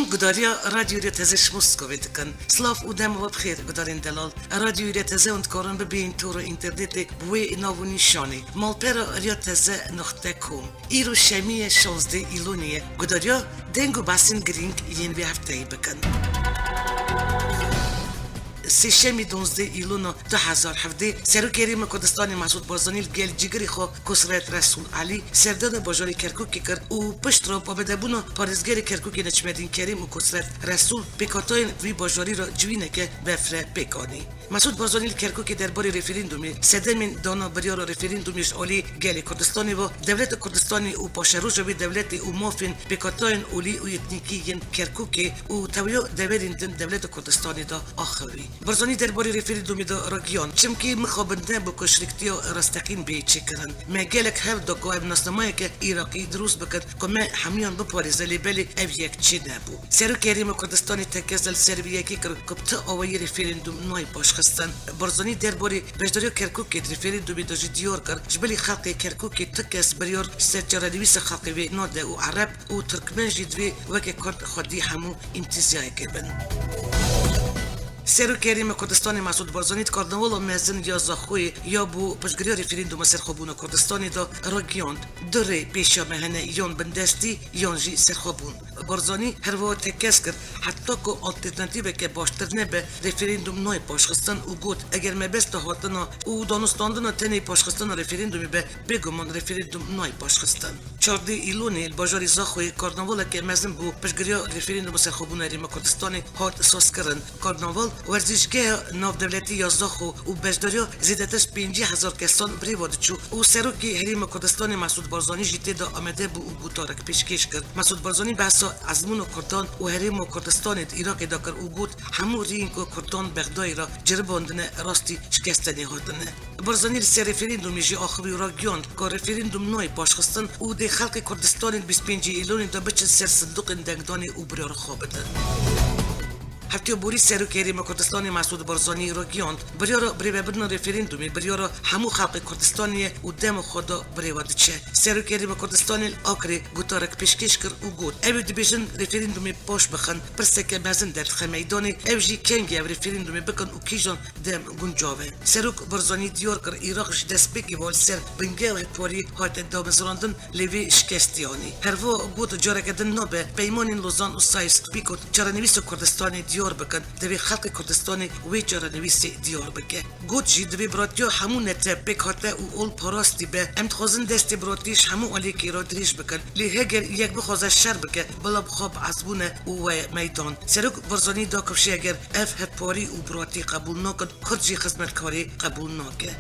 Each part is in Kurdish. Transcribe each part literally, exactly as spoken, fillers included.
Gudariya Radyo Rêya Teze ji Moskovê dikin. Silav û dem we bi xêr, gudarên delal. Radyo Rêya Teze hûn dikarin bibînin tora înternetê bi wê nav û nîşanê. Malpera Rêya Teze noqte com. Îro şemiyê şazdeh Îlonê ye. Gudariya deng û behsên girîng yên vê hefteyê bikin. Sêşemî duwazdeh Îlona du hezar hevdeh, Serokê Herêma Kurdistanê Mesûd Barzanî li gel cîgirê xwe Kosret Resûl Elî serdana bajarê Kerkûkê kir û pişt re bi amadebûna parêzgerê Kerkûkê Neçmedîn Kerîm û Kosret Resûl pêkhateyên vî bajarî re civîneke berf re pêk anî. Mesûd Barzanî li Kerkûkê derbarê referandumê, sedemên dana biryara referandumê ji alî gelê Kurdistanê ve, dewleta Kurdistanê û paşeroja wê dewletê û mafên pêkhateyên olî û etnîkî yên Kerkûkê û tewiya deverên din dewleta Kurdistanê de axivî. Barzanî derbarê referandumê de ragihand, çimkî mixabin nebû ku şirîktiya rasteqîn bê çêkirin. Me gelek hewl da ku ev nasnamayeke Iraqî dirûst bikin ku me hemûyan biparêze, lê belê ev yek çênebû. Serokê Herêma Kurdistanê tekez li ser vê yekê kir ku bi ti awayî referandum nayê paşxistin. Barzanî derbarê beşdariya Kerkûkê di referandumê de jî diyar kir, ji bilî xelkê Kerkûkê ti kes biryar ji ser çarenivîsa xelkê wê nade û Ereb û Tirkmen jî divê weke Kurd xwedî hemû îmtîzayekê bin. Serokê Herêma Kurdistanê Mesûd Barzanî di karnavalo mezin ya Zaxoyê ya bo piştgiriya referanduma serxwebûna Kurdistanê de ragihand, du rê pêşiya me hene, yan bindestî yan jî serxwebûn. Barzanî her wiha tekez kir, heta ku alternatîveke baştir nebe, referandum nayê paşxistin û got, eger mebesta hatina û danûstandina tenê paşxistina referandumê be, bêguman referandum nayê paşxistin. Çardeh Îlonê li bajarê Zaxoyê karnavaleke mezin bo piştgiriya referanduma serxwebûna Herêma Kurdistanê hat sazkirin. Karnaval werzîşgeha navdewletî ya Zaxo û beşdariya zêdetir ji pêncî hezar kesan bi rê ve diçû û Serokê Herêma Kurdistanê Mesûd Barzanî jî tê de amade bû û gotarek pêşkêş kir. Mesûd Barzanî behsa ezmûna Kurdan û Herêma Kurdistanê di Iraqê de kir û got, hemû rêyên ku Kurdan Bexdayê re ceribandine rastî şikestinê hatine. Barzanî li ser referandumê jî axivî û ragihand ku referandum nayê paşxistin û dê xelkê Kurdistanê di bîst pêncê Îlonê de biçin ser sindoqên dengdanê û biryara xwe bidin. Heftiya borî Serokê Herêma Kurdistanê Mesûd Barzanî ragihand, biryara birêvebirina referandumê biryara hemû xelkê Kurdistanê ye û dema xwe da birêve diçe. Serokê Herêma Kurdistanê li Akrê gotarek pêşkêş kir û got, ew ê dibêjin referandumê paş bixin, pirseke mezin derdixe meydanê, ew jî kengî ev referandumê bikin û kîjan dem guncav e. Serok Barzanî diyar kir, Iraq ji destpêkê ve li ser bingeha hevparî hate damezrandin, lê vê şikestî anî. Herwiha got, careke din nabe peymanên Lozan û Sykes-Picot çarenivîsa Kurdistanê diyar bikin, divê xelkê Kurdistanê wê çarenivîsê diyar bike. Got jî, divê biratiya hemû netew pêkhate û olparastî be. Em dixwazin destê biratiyê ji hemû aliyekê re dirêj bikin. Lê heger yek bixwaze şer bike, bila bi xwe bi ezbûne û weye meydan. Serok Barzanî da kifşê, eger ev hevparî û biratî qebûl nakin, Kurd jî xizmetkarê qebûl nake.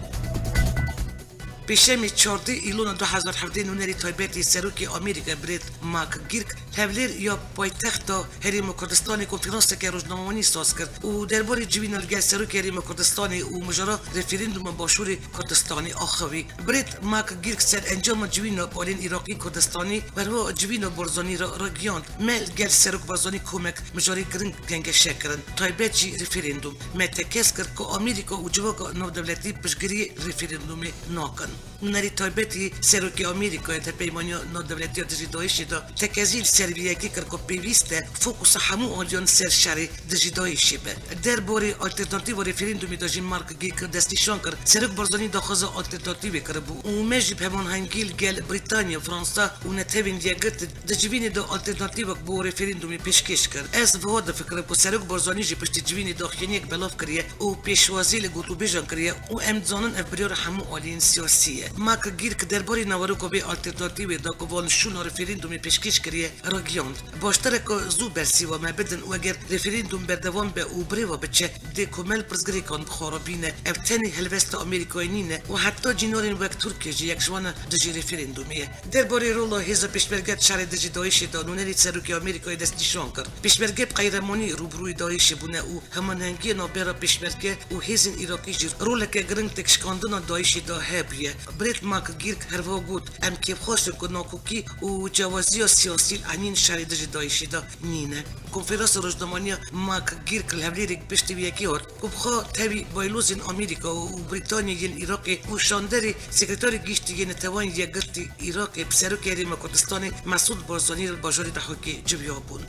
Pêşemê çardeh Îlona du hezar hevdeh nûnerê taybetî Serokê Amerîka Brett McGurk Hevlêr ya paytexta Herêma Kurdistanê konferanseke rojnamevanî saz kir û derbarê civîna li gel Serokê Herêma Kurdistanê û mijara referanduma Başûrê Kurdistanê axivî. Brett McGurk ser encama civîna balên Iraqî Kurdistanê û herwiha civîna Barzanî re ragihand, me li gel Serok Barzanî komek mijarê giring gengeşe kirin, taybet jî referandum. Me tekez kir ku Amerîka û civaka navdewletî piştgiriyê referandumê nakin. Nûnerê taybetî Serokê Amerîkayê di Peymaniya Navdewletî ya Dijî DAIŞê de tekezî li ser vê yekê kir ku pêwîst e fokusa hemû aliyan ser şerê dijî DAIŞê be. Derbarê alternatîfa referandumê de jî McGurk destnîşan kir, Serok Barzanî daxwaza alternatîfê kiribû û me jî bi hemanhengî li gel Brîtanya, Fransa û Netewên Yekgirtî di civînê de alternatîfek bo referandumê pêşkêş kir. Ez wiha difikirim ku Serok Barzanî jî piştî civînê daxuyaniyek belav kiriye û pêşwazî li gotûbêjan kiriye û em dizanin ev biryara hemû aliyên siyasî ye. McGurk derbarê naveroka vê alternatîfê de ku van şûna referandumê pêşkêş kiriye, ragihand, baştir e ku zû bersîva me bidin û eger referandum berdewam be û birêve biçe, dê ku me li pirsgirêkan bi xwe re bîne. Ev tenê helwesta Amerîkayê nîne û heta cînarên wek Tirkiye jî yek ji wan e dijî referandumê ye. Derbarê rola hêza pêşmerge di şerê dijî DAIŞê de nûnerê Serokê Amerîkayê destnîşan kir. Pêşmerge bi qeyremanî rûbirûyê DAIŞê bûne û hemanhengiya navbera pêşmerge û hêzên Iraqî jî roleke giring têkşikandina DAIŞê de hebûye. Brett McGurk herwiha got, em kêfxweş in ku nakokî û ciyawaziya siyasî li enîn şerê dijî DAIŞê de nîne. Konferansa rojnamevanî ya McGurk li Hevlêrê piştî vê yekê hat. Ku bi xwe tevî baylozên Amerîka û Brîtanyayê yên Iraqê û şanderê Sekreterê Giştî yê Neteweyên Yekgirtî Iraqê bi Serokê Herêma Kurdistanê Mesûd Barzanî re li bajarê Dehokê civiya bûn.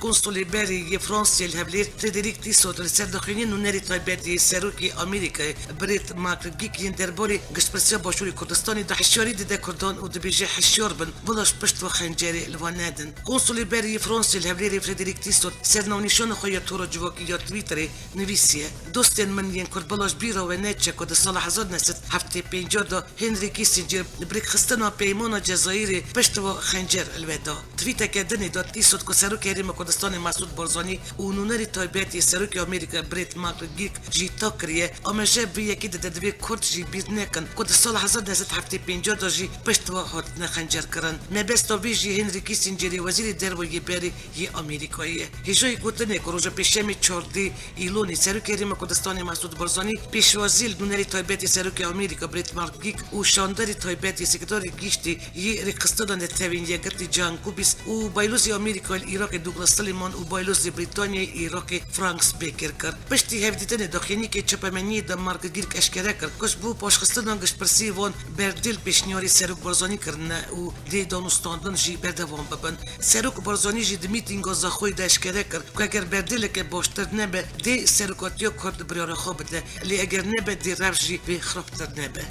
Konsulê berê yê Fransayê li Hewlêr, Frederick Tissot, li ser daxuyaniyên nûnerê taybet yê Serokê Amerîkayê, Brett McGurk, yên derbarê giştpirsiya Başûrê Kurdistanê de hişyarî dide Kurdan û dibêje, hişyar bin, bila ji pişt ve xencerê li van nedin. Konsulê berê yê Fransayê li Hewlêrê, Frederick Tissot, ser navnîşana xwe ya tora civakî ya Twitterê nivîsiye, Dostên min yên Kurd, bila ji bîra we neçe ku di sala hezar neh sed heftê pênc de Henry Kissinger li bi rêkxistina peymana Cezayirê pişt ve xencer li we da. Twîteke dinê de Tîsot ku Serokê Herêma Kurdistanê Mesûd Barzanî û nûnerî taybet yê Serokê Amerîka Brett McGurk jî tak kiriye, amaje vê yekê dide, divê Kurd jî bîr nekin ku di sala hezar neh sed heftê pênc de jî pişt ve hatine xencerkirin. Mebesta vê jî Henry Kissingerê, Wezîrê Derve yê berê yê Amerîkayê ye. Hêjayî gotinê ku roja Pêşemê çardeh Îlonê Serokê Herêma Kurdistanê Mesûd Barzanî pêşwazî li nûnerê taybet yê Serokê Amerîka Brett McGurk û şandarê taybet yê Sekreterê Giştî yê Rêkxistina Netewên Yekgirtî John Kubis û Baylozê Amerîka li Iraqê Douglas Sullivan û Baylozê Brîtanyayê Iraqê Frank Specker kir. Piştî hevdîtinê daxuyaniyekê çapemeniyê de McGurk eşkere kir ku ji bo paşxistina giştpirsiyê van berdêl pêşniyarê Serok Barzanî kirine û dê danûstandin jî berdewam bibin. Serok Barzanî jî di mîtînga Zaxoyê de eşkere kir ku eger berdêleke baştir nebe, dê serokatiya Kurd biryara xwe bide, lê eger nebe, dê rewş jî wê xirabtir nebe.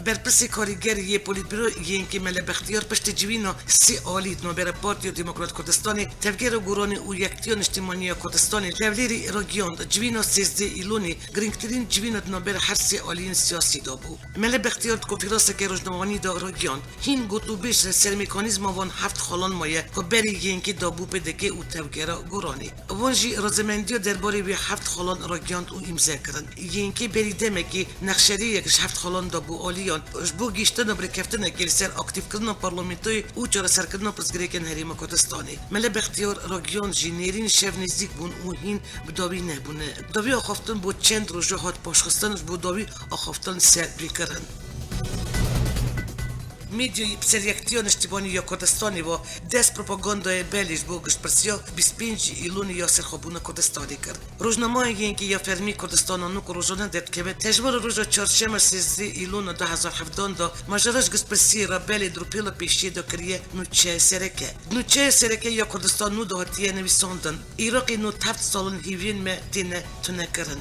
Berpirsê karîger yê Polîtbîro yê YNKê Mele Bextiyar piştî civîna sê alî di navbera Partiya Demokrat Kurdistanê, Tevgera Goranê û Yekitiya Niştimanî ya Kurdistanê li Hewlêrê ragihand, civîna sêzdeh Îlonê girîngtirîn civîna di navbera her sê aliyên siyasî de bû. Mele Bextiyar di konferanseke rojnamevanî de ragihand, hîn gotûbêj li ser mekanîzma van heft xalan maye ku berî YNKê dabû PDK û Tevgera Goranê. Wan jî razemendiya derbarê wê heft xalan ragihand û îmze kirin. YNKê berî demekê nexşerêyek ji heft xalan dabû aliyan ji bo gihiştina bi rêkeftinekê li ser aktîfkirina parlamentoyê û çareserkirina pirsgirêkên Herêma Kurdistanê. Mele Bextiyar ragihand jî nêrîn şev nêzîk bûn û hîn bi dawî nebûne. Dawî axaftin bo çend roja hat paşxistin ji bo dawî axaftin ser pê kirin. Medyayê bi ser Yekitiya Niştimanî ya Kurdistanê ve dest propagandayê belê ji bo giştpirsiya bîst pênc Îlonê ya serxwebûna Kurdistanê kir. Rojnameya YNKê ya fermî Kurdistana Nû ku rojane derdikeve, tejmara roja çarşema sêzdeh Îlona du hezar hevdehan de majara ji giştpirsiyê re belê di rûpêla pêşiyê de kiriye nûçeya sereke. Nûçeya sereke ya Kurdistan Nû de hatiye nivîsandin, Iraqê nod heft sal in hîviyên me têne tunekirin.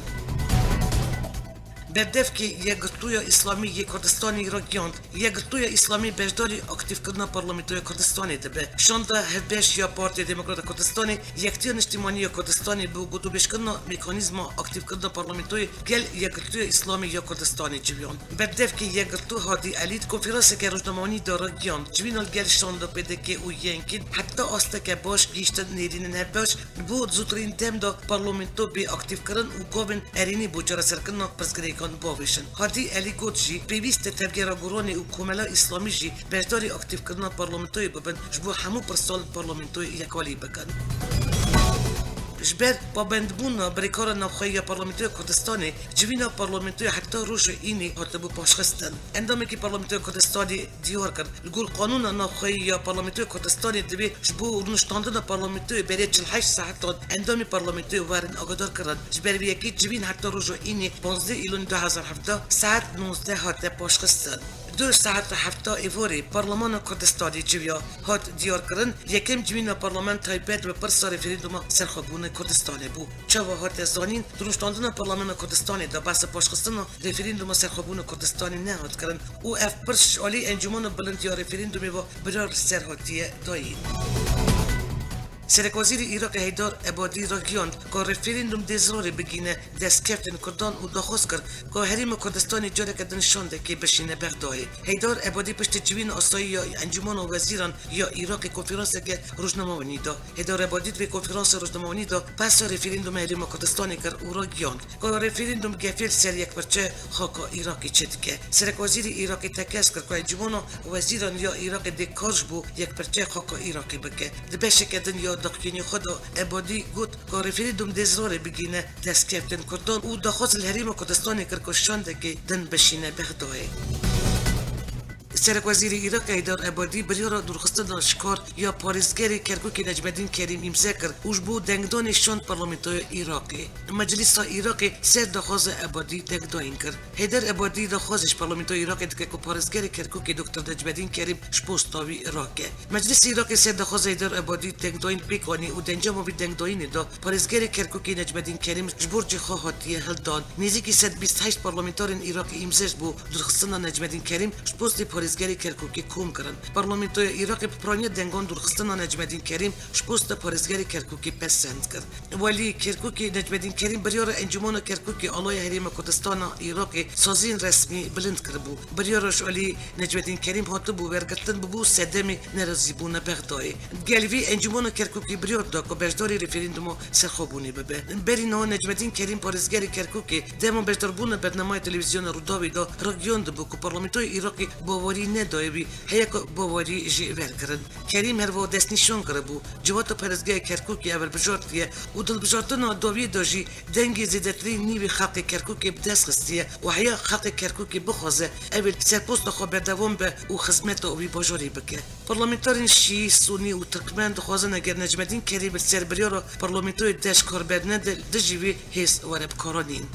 Berdevkê Yekgirtûya Îslamî yê Kurdistanê ragihand, Yekgirtûya Îslamî beşdarî aktîfkirina Parlamentoya Kurdistanê dibe. Şanda hevbeş ya Partiya Demokrata Kurdistanê, Yekitiya Niştimanî ya Kurdistanê bo gotûbêjkirina mekanîzma aktîfkirina parlamentoyê gel Yekgirtûya Îslamî ya Kurdistanê ciwiyand. Berdevkê Yekgirtû Hadî Elî di konferanseke rojnamevanî de ragihand, civîna li gel şanda PDK û YNKê heta asteke baş gihiştin nêrînên hevbeş, bo di zûtirîn dem de parlamento bê aktîfkirin û gavên erênî bo çareserkirina pirsgirêkan bavêjin. Hadî Elî got jî, pêwîst e Tevgera Goranê û Komela Îslamî jî beşdarî aktîfkirina parlamentoyê bibin, ji bo hemû pirsan li parlamentoyê yekalî bikin. Ji ber pabendbûna bi rêkara navxweyî ya Parlamentoya Kurdistanê, civîna parlamentoyê heta roja înê hatibû paşxistin. Endamekî Parlamentoya Kurdistanê diyar kir, li gor qanûna navxweyî ya Parlamentoya Kurdistanê divê ji bo rûniştandina parlamentoyê berê çil heşt saetan endamê parlamentoyê werin agadarkirin. Ji ber vê yekê civîn heta roja înê, panzdeh Îlon du hezar hevdeh, saet nozdeh hate paşxistin. Du saeta hefta êvarê Parlemana Kurdistanê civiya. Hat diyarkirin, yekem civîna parlament taybet bi pirsa referanduma serxwebûna Kurdistanê bû. Çawa hate zanîn, di rûniştandina Parlemana Kurdistanê de behsa paşxistina referanduma serxwebûna Kurdistanê nehat kirin û ev pirs ji alî Encûmena Bilind ya Referandumê ve biryar li ser hatiye dayîn. Serekwezîrê Iraqê Heydar Ebadî ragihand ku referandum dê zirarê bigihîne destkeftên Kurdan û daxwaz kir ku Herêma Kurdistanê careke din şandekê bişîne Bexdayê. Heydar Ebadî piştî civîna asayî ya Encûmena Wezîran ya Iraqê konferanseke rojnamevanî da. Heydar Ebadî di vê konferansa rojnamevanî de behsa referanduma Herêma Kurdistanê kir û ragihand ku referandum gefê li ser yekpirçeya xaka Iraqê çêdike. Serekwezîrê Iraqê tekez kir ku Encûmena Wezîran ya Iraqê dê kar ji bo yekpirçeya xaka Iraqê bike. Di beşeke din ya daxuyaniyê xwe de Ebadî got ku referandum dê zirarê bigihîne destkeftên Kurdan û daxwaz li Herêma Kurdistanê kir ku şandekê din bişîne Bexdayê. Serekwezîrê Iraqê Heyder Ebadî biryara dûrxistina ji kar ya parêzgerê Kerkûkê Necmedîn Kerîm îmze kir û ji bo dengdanê şand Parlamentoya Iraqê. Meclîsa Iraqê ser daxwaza Ebadî dengdayîn kir. Heyder Ebadî daxwazê ji Parlamentoya Iraqê dike ku parêzgerê Kerkûkê Doktor Necmedîn Kerîm ji posta wî rake. Meclîsê Iraqê ser daxwaza Heyder Ebadî dengdayîn pêk anî û di encama vî dengdayînê de parêzgerê Kerkûkê Necmedîn Kerîm ji borcê xwe hatiye hildan. Nêzîkî sed bîst heşt parlamenterên Iraqê îmze ji bo dûrxistina Necmedîn Kerîm ji postê parêzgerê Kerkûkê kom kirin. Parlamentoya Iraqê bi piraniya dengan dûrxistina Necmedîn Kerîm ji posta parêzgerê Kerkûkê pesend kir. Welî Kerkûkê Necmedîn Kerîm biryara Encûmena Kerkûkê Alaya Herêma Kurdistana Iraqê saziyên resmî bilind kiribû. Biryara ji alî Necmedîn Kerîm hatibû wergirtin, bûbû sedemê nerazîbûna Bexdayê. Gel vî Encûmena Kerkûkê biryar da ku beşdarî referanduma serxwebûnê bibe. Berî niha Necmedîn Kerîm parêzgerê Kerkûkê dema beşdarbûna bernameyê televîzyona Rûdawê de ragihiyandibû ku Parlamentoya Iraqê bawerî nedaye wî, heye ku bawerî jê wergirin. Kerîm herwiha destnîşan kiribû, civata parêzgeha Kerkûkê ew hilbijartiye û di hilbijartina dawiyê de jî dengê zêdetirî nîvê xelkê Kerkûkê bi dest xistiye û heya xelkê Kerkûkê bixwaze, ew ê li ser posta xwe berdewam be û xizmeta wî bajarî bike. Parlamenterên şîî, sunî û tirkmen dixwazin eger Necmedîn Kerîm li ser biryara parlamentoyê de ji kar bernede, li dijî wî hêz were bikaranîn.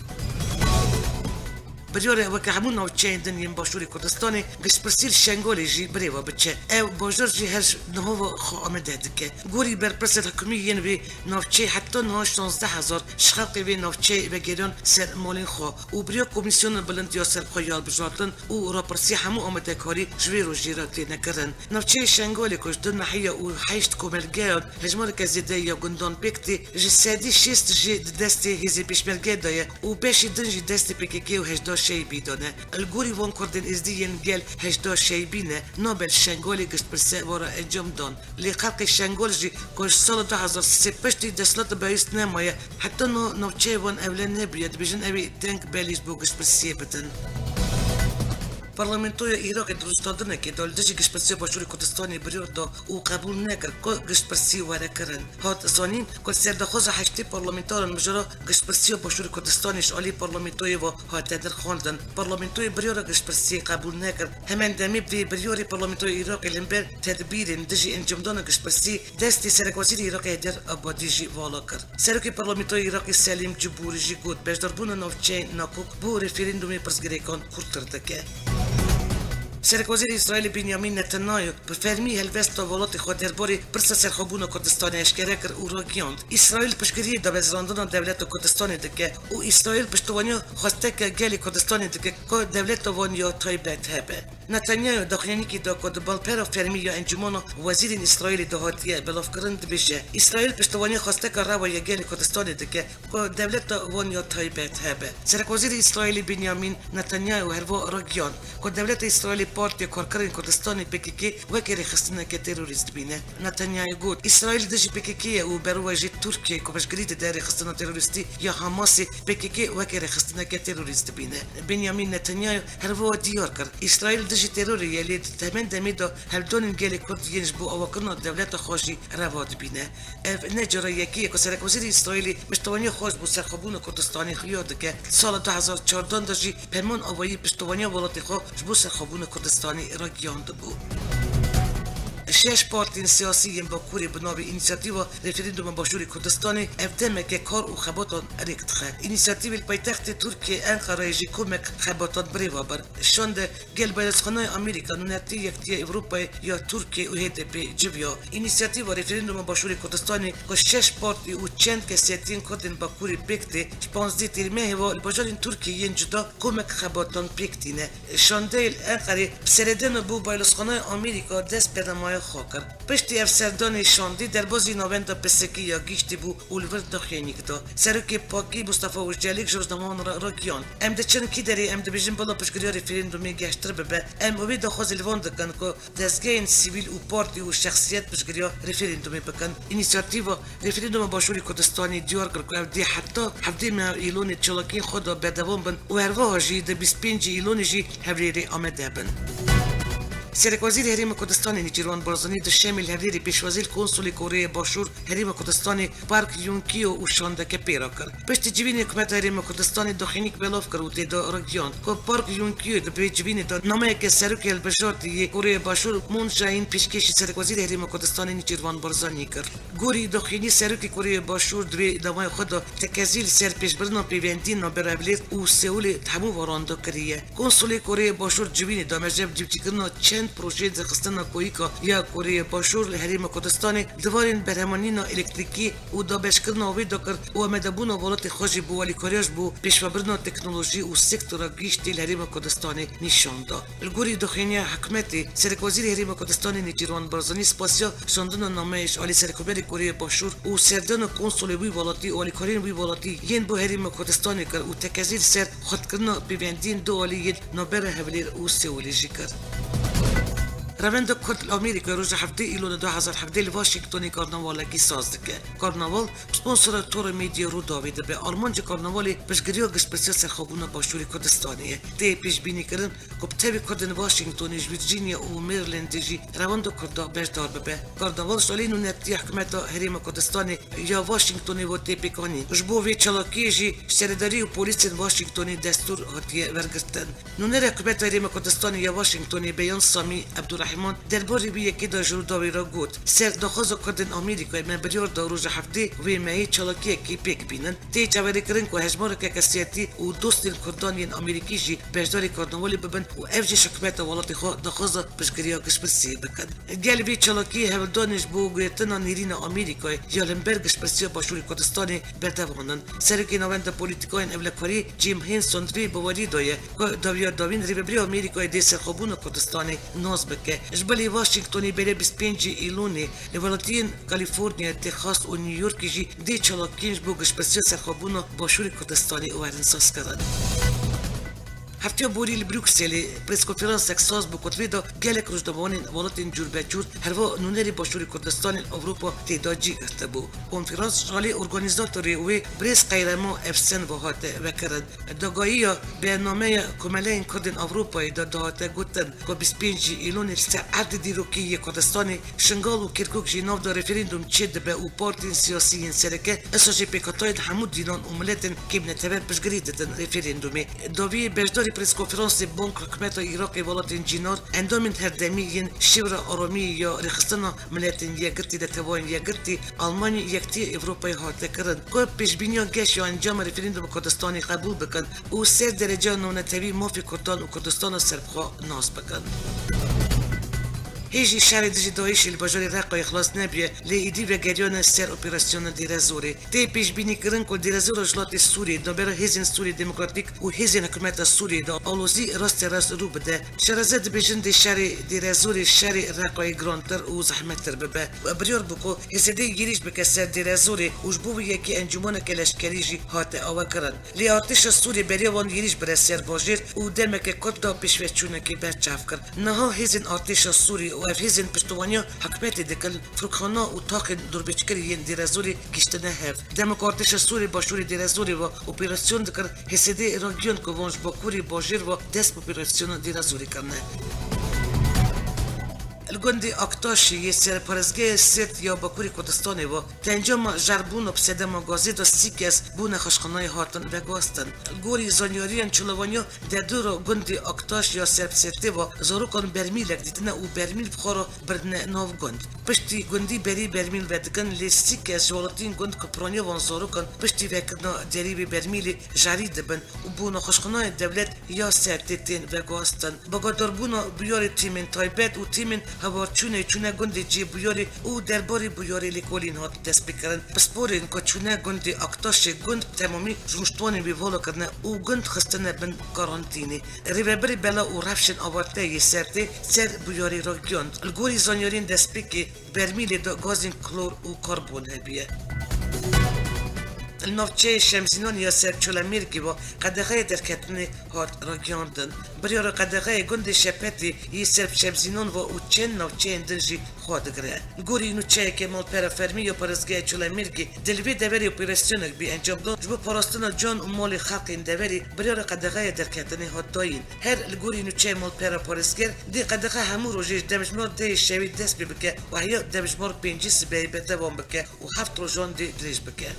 Biryar e weke hemû navçeyên din yên Başûrê Kurdistanê giştpirsî li Şengalê jî bi rê ve biçe. Ew bajar jî her niha ve xwe amade dike. Gorî berpirsên hikûmî yên vê navçeyê heta niha şazdeh hezar ji xelkê vê navçeyê vegeriyan ser malên xwe û bi riya Komîsyona Bilind ya Serxwe ya Hilbijartin û rapirsî hemû amadekarî ji vê rojê re têne kirin. Navçeyê Şengalê ku ji du nehiya û heşt komelgeyan hejmareke zêde ya gundan pêk tê, ji sedî şêst jê di destê hêzên pêşmerge de ye û beşî din jî destê P K K û Heyşda Şeybî de ne. Li gorî van kurdên êzdî yên gel Heyşda Şeybî ne, nabe li Şengalê giştpirse were encam dan. Lê xelkê Şengal jî ku ji sala du hezar sê piştî desthilata Beîs nemaye, heta niha navçeyê wan ewle nebûye, dibêjin ew ê deng belê ji bo giştpirsiyê bidin. Parlamentoya Iraqê di rojhilatdinekê de li dijî giştpirsiya Başûrê Kurdistanê biryar da û qebûl nekir ku giştpirsî were kirin. Hat zanîn ku li ser daxwaza heştê parlamenteran mijara giştpirsiya Başûrê Kurdistanê ji alî parlamentoyê ve hate dirxandin. Parlamentoyê biryara giştpirsiyê qebûl nekir. Hemen demê bi vê biryarê parlamentoya Iraqê li hember tedbîrên dijî encamdana giştpirsî destê serekwezîrê Iraqê Heyder Ebadî jî vala kir. Serokê Parlamentoya Iraqê Selîm Cibûrî jî got, beşdarbûna navçeyên nakok bo referandumê pirsgirêkan kûrtir dike. Serekwezîrê Îsraîlê Benyamin Netanyahu bi fermî helwesta welatê xwe derbarê pirsa serxwebûna Kurdistanê eşkere kir û ragihand, Îsraîl piştgiriyê damezrandina dewleta Kurdistanê dike û Îsraîl piştevaniya xwesteke gelê Kurdistanê dike ku dewleta wan ya taybet hebe. Netanyahu daxuyaniyekî da ku di balpera fermî ya Encûmena Wezîrên Îsraîlê de hatiye belavkirin dibêje, Îsraîl piştevaniya xwesteka rewa ya gelê Kurdistanê dike ku dewleta wan ya taybet hebe. Serekwezîrê Îsraîlê Benyamin Netanyahu herwiha ragihand ku dewleta Îsraîlê Partiya Karkerên Kurdistanê P K K weke rêxistineke terorîst dibîne. Netanyahu got, Îsraîl dijî P K K ye û berwajî Tirkiye ku piştgirî dide rêxistina terorîstî ya Hamasê, P K K weke rêxistineke terorîst dibîne. Benyamin Netanyahu herwiha diyar kir, Îsraîl dijî terorê ye, lê di hemen demê de hevdonên gelê Kurd yên ji bo avakirina dewleta xwe jî rewa dibîne. Ev ne cara yekê ye ku serekwezîrê Îsraîlê piştevaniya xwe ji bo serxwebûna Kurdistanê xuya dike. Di sala du hezar çardeh de jî Ferman Awayî piştevaniya welatê xwe ji bo serxwebûna Kurdistanê ragihandibû. Şeş partiyên siyasî yên Bakurê bi navê Înîsiyatîfa Referanduma Başûrê Kurdistanê ev demeke kar û xebatan rêk dixe. Înîsiyatîvê li paytextê Tirkiyê Enqereyê jî komek xebatan bi rê ve bir. Şande gel Bayrozxanayê Amerîka, Nûnertiyê Yekitiya Ewropayê ya Tirkiyê û H D P civiya. Înîsiyatîva Referanduma Başûrê Kurdistanê ku şeş partî û çend kesiyetiyên Kurdên Bakurê pêk tê, ji panzdeh Tîrmehê ve li bajarên Tirkiyê yên cuda komek xebatan pêk tîne. Şandeyê li Enqerê bi seredana bo Bayrozxanayê Amerîka dest bi bernamaya xwe kir. Piştî ev serdanê şandî derbazî navenda P S K ya giştî bû û li vir daxuyaniyek da. Serokê P K K Mustafa Ocalan ji rojnamevan re ragihand, em diçin kî derê, em dibêjin bila piştgiriya referandumê geştir bibe. Em wê daxwazê li van dikin ku dezgehên sivîl û partî û şexsiyet piştgiriya referandumê bikin. Înîsiyatîva Referanduma Başûrê Kurdistanê diyar kir ku ew dê heta hevdê meha Îlonê çalakiyên xwe de berdewam bin û herwiha jî di bîst pêncê Îlonê jî Hewlêrê amade bin. Serekwezîrê Herêma Kurdistanê Nêçîrvan Barzanî di Şemê li hevdêrê pêşwazî li Konsulê Koreya Başûr Herêma Kurdistanê Park Yun-kyo û şandeke pê re kir. Piştî civînê hikûmeta Herêma Kurdistanê daxuyaniyek belav kir û tê de ragihand ku Park Yun-kyo di vê civînê de nameyeke serokê hilbijartî yê Koreya Başûr Moon Jae-in pêşkêşî Serekwezîrê Herêma Kurdistanê Nêçîrvan Barzanî kir. Gorî daxuyanî serokê Koreya Başûr di vê dawaya xwe de tekezî li ser pêşbirina pêvendiyên navbera Hevlêr û Seûlê di hemû weran de kiriye. Konsulê Koreya Başûr civînê damezrê bi civcîkirina çend projeyên rêxistina koyîka ya Koreya Başûr li Herêma Kurdistanê, divarên berhemanîna elektrîkî û dabeşkirina wê dakir û amadebûna welatê xwe jî bo alîkariya ji bo pêşvebirina teknolojî û sektora giştî li Herêma Kurdistanê nîşan da. Li gorî daxuyaniya hikûmetê, Serekwezîrê Herêma Kurdistanê Nêçîrvan Barzanî spasiya şandina nameyê ji alî Serokkomarê Koreya Başûr û serdana konsulê wî welatî û alîkariyên wî welatî yên bo Herêma Kurdistanê kir û tekezî li ser xurtkirina pêvendiyên du alî yên navbera Hewlêr û Sêwilê jî kir. Revenda Kurd li Amerîkayê roja heftê Îlonê du hezar heftê li Washingtonê karnavalekî saz dike. Karnaval bi sponsora Toro Media Rûdawê dibe. Armanca karnavalê piştgiriya giştpirsiya serxwebûna Başûrê Kurdistanê ye. Tê pêşbînîkirin ku bi tevî Kurdên Washingtonê, ji Virginia û Marylandê jî rewenda Kurda beşdar bibe. Karnaval ji alî nûnertiya hikûmeta Herêma Kurdistanê ya Washingtonê ve tê pêkanîn. Ji bo vê çalakiyê jî ji serêdarî û polîsên Washingtonê destûr hatiye wergirtin. Nûnerê hikûmeta Herêma Kurdistanê ya Washingtonê Beyan Samî Ebdurehman derbarê vê yekê de ji Rûdawê re got, Ser daxwaza Kurdên Amerîkayê me biryar da roja heftê vê mehê çalakiyekê pêk bînin. Tê çaverêkirin ku hejmareke kesiyetî û dostên Kurdan yên Amerîkî jî beşdarî karnavalê bibin û ev jî ji hikûmeta welatê xwe daxwaza piştgiriya giştpirsiyê bikin. Gel vê çalakiyê hewldanên ji bo guhertina nêrîna Amerîkayê ya li hember giştpirsiya Başûrê Kurdistanê berdewam in. Serokê Navenda Polîtîkayên Ewlekariyê Jim Henson di vê baweriyê de ye ku dawiya dawîn Rêvebirê Amerîkayê dê serxwebûna Kurdistanê nas bike. Ji bilî Washingtonê berê bîst pêncî Îlonê li welatiyên Kalîforniya, Texas û New Yorkê jî dê çalakiyên ji bo giştpirsiya serxwebûna Başûrê Kurdistanê werin sazkirin. Hefteya borî li Brukselê preskonferansek saz bû ku di vê de gelek rojnamevanên welatên cûrbecûr, herva nûnerê Başûrê Kurdistanê li Ewropa tê de cî girtibû. Konferans ji alî organîzatorê wê birêz Qeyrema Efsen ve hate vekirin. Dagayiya bernameya Komeleyên Kurdên Ewropayê de dihate gotin ku bîst pêncî Îlonê li ser erdê dîrokî yê Kurdistanê, Şingal û Kirkuk jî nav de referandûm çêdibe û partiyên siyasî yên sereke, S A C pêkhatayên hemû dînan û miletên kêmneteber piştgirî didin referandûmê. Dawiyê beşdarî preskonferansê Bank Hikûmeta Iraqê Welatên Cînar, endamên hevdemî yên Şêwra Aramiyê ya Rêxistina Miletên Yekgirtî, Neteweyên Yekgirtî, Almanya, Yekitî Ewropayê hate kirin ku pêşbîniya geş ya encama referandûma Kurdistanê qebûl bikin û ser dereceya navnetewî mafê Kurdan û Kurdistana serbixwe nas bikin. Hê jî şerê dijî DAIŞê li bajarê Reqayê xilas nebiye, lê êdî vegeriyane ser operasyona Dêrezorê. Tê pêşbînîkirin ku Dêrezor rojhilatê Sûriyê navbera hêzên Sûriyê Demokratîk û hêzên hikûmeta Sûriyê de alozî rasterast rû bide. Şereze dibêjin dê şerê Dêrezorê şerê Reqayê girantir û zehmettir bibe. Biryar bû ku H S D yêrîş bike ser Dêrezorê û ji bo wê yekê encûmaneke leşkerî jî hate avekirin. Lê artêşa Sûriyê beriya wan yêrîş bire ser bajêr û demeke kurt da pêşveçûnekê berçav kir. Niha hêzên artêşa Sûrî û ev hêzên piştevaniya hikûmetê dikin, firokxana û taxên durbêçkirî yên Dêrezorê gihîştine hev. Dema ku artêşa Sûrî başûrê Dêrezorê ve operasyon dikir, H S D ragihand ku van ji bakurê bajêr ve dest bi operasyona Dêrezorê kirine. Li gundê Aktaşê yê serparêzgeha Sêrt ya Bakurê Kurdistanê ve di encama jerbûna bi sedema gazê de sî kes bo nexweşxaneyê hatin veguhastin. Li gorî zanyariyan, çolevaniya derdora gundê Aktaş ya ser bi Sêrtê ve zarokan bermîlek dîtine û bermîl bi xwe re birdine nav gund. Piştî gundî berî bermîl vedikin, lê sî kes ji welatiyên gund ku piraniya van zarokan piştî vekirina derî vê bermîlê jerî dibin û bo nexweşxaneyên dewlet ya Sêrtê tên veguhastin. Bagahdarbûna bûyerê tîmên taybet û tîmên hevalçûnê çûne gundê cihê bûyerê û derbarê bûyerê lêkolîn hat destpêkirin. Pisporên ku çûne gundê Aktaşê gund bi temamî ji rûniştvanên wê vala kirine û gund xistine bin karantînê. Rêvebirê Bela û Rewşên Avarte yê Sêrtê ser bûyerê ragihand. Li gorî zanyariyên destpêkê, bermîlê de gazên klor û karbon hebûye. Li navçeyê Şemzînan ya ser Çolemêrgê ve qedexeyê derketinê hat ragiyandin. Biryara qedexeyê gundê Şepetê yê ser Şemzînan ve û çend navçeyên din jî xwe digire. Li gorî nûçeyeke malpera fermî ya parêzgeha Çolemêrgê di li vê deverê operasyonek bî encamdan, ji bo parastina can û malê xelkên deverê biryara qedexeya derketinê hat dayîn. Her li gorî nûçeyê malpera parêzger dê qedexe hemû rojê ji demjimar dehê şevê dest pê bike û heya demjimar pêncî sibehê berdewam bike û heft rojan dê dirêj bike.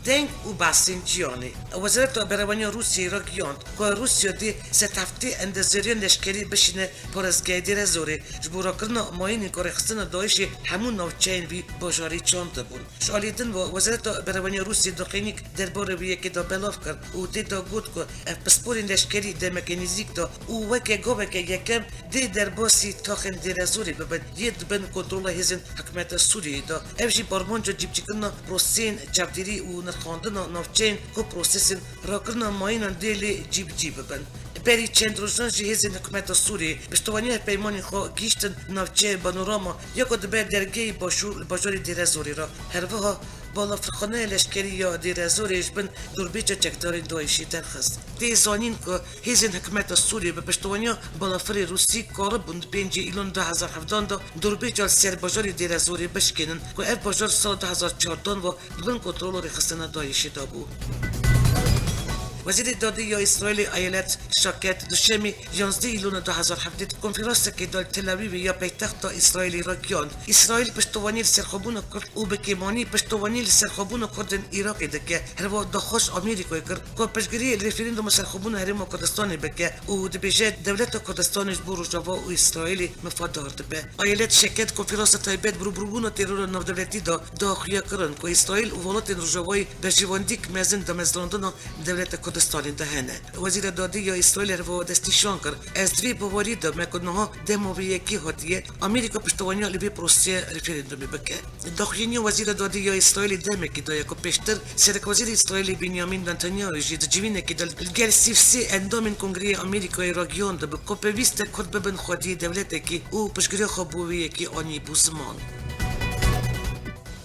Deng û behsên cîhanê. Wezareta Berevaniya Rûsyayê ragihand ku Rûsya dê sed heftê endezeriyên leşkerî bişîne parêzgehê Dêrezorê ji bo rakirina mayînên ku rêxistina DAIŞê hemû navçeyên vî bajarî çandibûn. Ji alî din ve Wezareta Berevaniya Rûsyayê daxuyaniyek derbarê vê yekê de belav kir û tê de got ku ev pisporên leşkerî demeke nêzîk de û weke gaveke yekem dê derbasî taxên Dêrezorê bibin, yê di bin kontrola hêzên hikûmeta Sûriyeyê de. Ev jî bi armanca cîbicîkirina prosesên çavdêrî û nirxandina navçeyên ku prosesên rakirina mayînan dê lê cîbicî bibin. Berî çend rojan jî hêzên hikûmeta Sûriyê piştevaniya hevpeymanên xwe gihîştin navçeyê Banorama ya ku dibe dergehê başûr li bajarê Dêrezorê re. Her wiha balafirxaneya leşkerî ya Dêrezorê ji bin dorbêça çekdarên DAIŞê derxist. Tê zanîn ku hêzên hikûmeta Sûriyê bi piştevaniya balafirê Rûsî karibûn di pêncê Îlon du hezar hevdan de dorbêça li ser bajarê Dêrezorê bişkênin ku ev bajar sala du hezar çardan ve di bin kontrola rêxistina DAIŞê de bû. Wezîrê Dadê ya Îsraîlê Ayelet Şaket Duşemê yanzdeh Îlona du hezar hevdeh di konferansekê de li Tel Avîvê ya paytexta Îsraîlê ragihand, Îsraîl piştevanî li serxwebûna Kurd û bi kêmanî piştevanî li serxwebûna Kurdên Iraqê dike. Her wiha daxwaz Amerîkayê kir ku piştgirî li referanduma serxwebûna Herêma Kurdistanê bike û dibêje, dewleta Kurdistanê ji bo Rojava û Îsraîlê mifadar dibe. Ayelet Şaket konferansa taybet bi rûbirûbûna terora navdewletî de daxuya kirin ku Îsraîl û welatên Rojavayê berjewendîk mezin damezrandina dewleta Kurdistanê de hene. Wezîra Dadê ya Îsraîlê her wiha destnîşan kir, ez di vê bawerî de me ku niha dema vê yekê hatiye, Amerîka piştevaniya li vê proseyê referandumê bike. Daxuyaniya Wezîra Dadê ya Îsraîlê demekî daye ku pêştir Serekwezîrê Îsraîlê Benyamin Netanyahu jî di civînekê de li gel sî û sê endamên Kongreyê Amerîkayê ragihandibe ku pêwîst e Kurd bibin xwediyê dewletekê û piştgiriya xwe bo vê yekê anîbû ziman.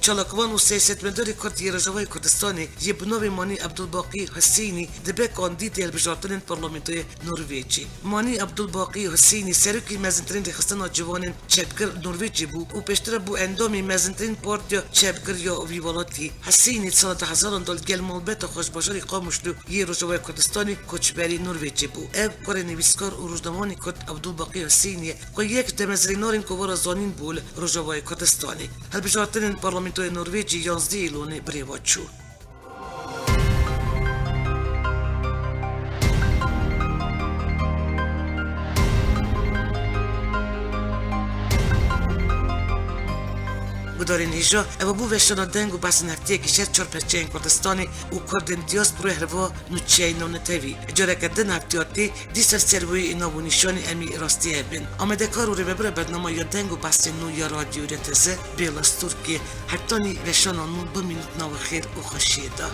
Çalakvan û siyasetmedarê Kurd yê Rojavayê Kurdistanê yê bi navê Manî Abdulbaqî Husênî dibe kandîdê hilbijartinên Parlamentoyê Norvêcê. Manî Abdulbaqî Husênî serokê mezintirîn rêxistina ciwanên çepgir Norvêcê bû û pêştir re bû endamê mezintirîn partiya çepgir ya vî welatî. Husênî di sala du hezaran de li gel malbata xwe ji bajarê Qamişlo yê Rojavayê Kurdistanê koçberî Norvêcê bû. Ev kurê nivîskar û rojnamevanê Kurd Abdulbaqî Husênî ye ku yek ji damezrênarên kovara Zanîn bû li Rojavayê Kurdistanê. Hilbijartinên Parlamentoyê Norvêcê yanzdeh Îlonê birêve çû. Gudarên hêja, ev bû veşana deng û behsên hefteyekî ji her çar perçeyên Kurdistanê û Kurdên diasporayê, her wiha nûçeyên navnetewî. Careke din hefteyatê dîsa li ser wê nav û nîşanê em ê rastî hev bin. Amadekar û rêvebira bernama ya deng û behsên nû ya Radyo R T Z, Bêla Stûrkê. Hetanî veşana nû bimînin di nava xêr û xweşiyê de.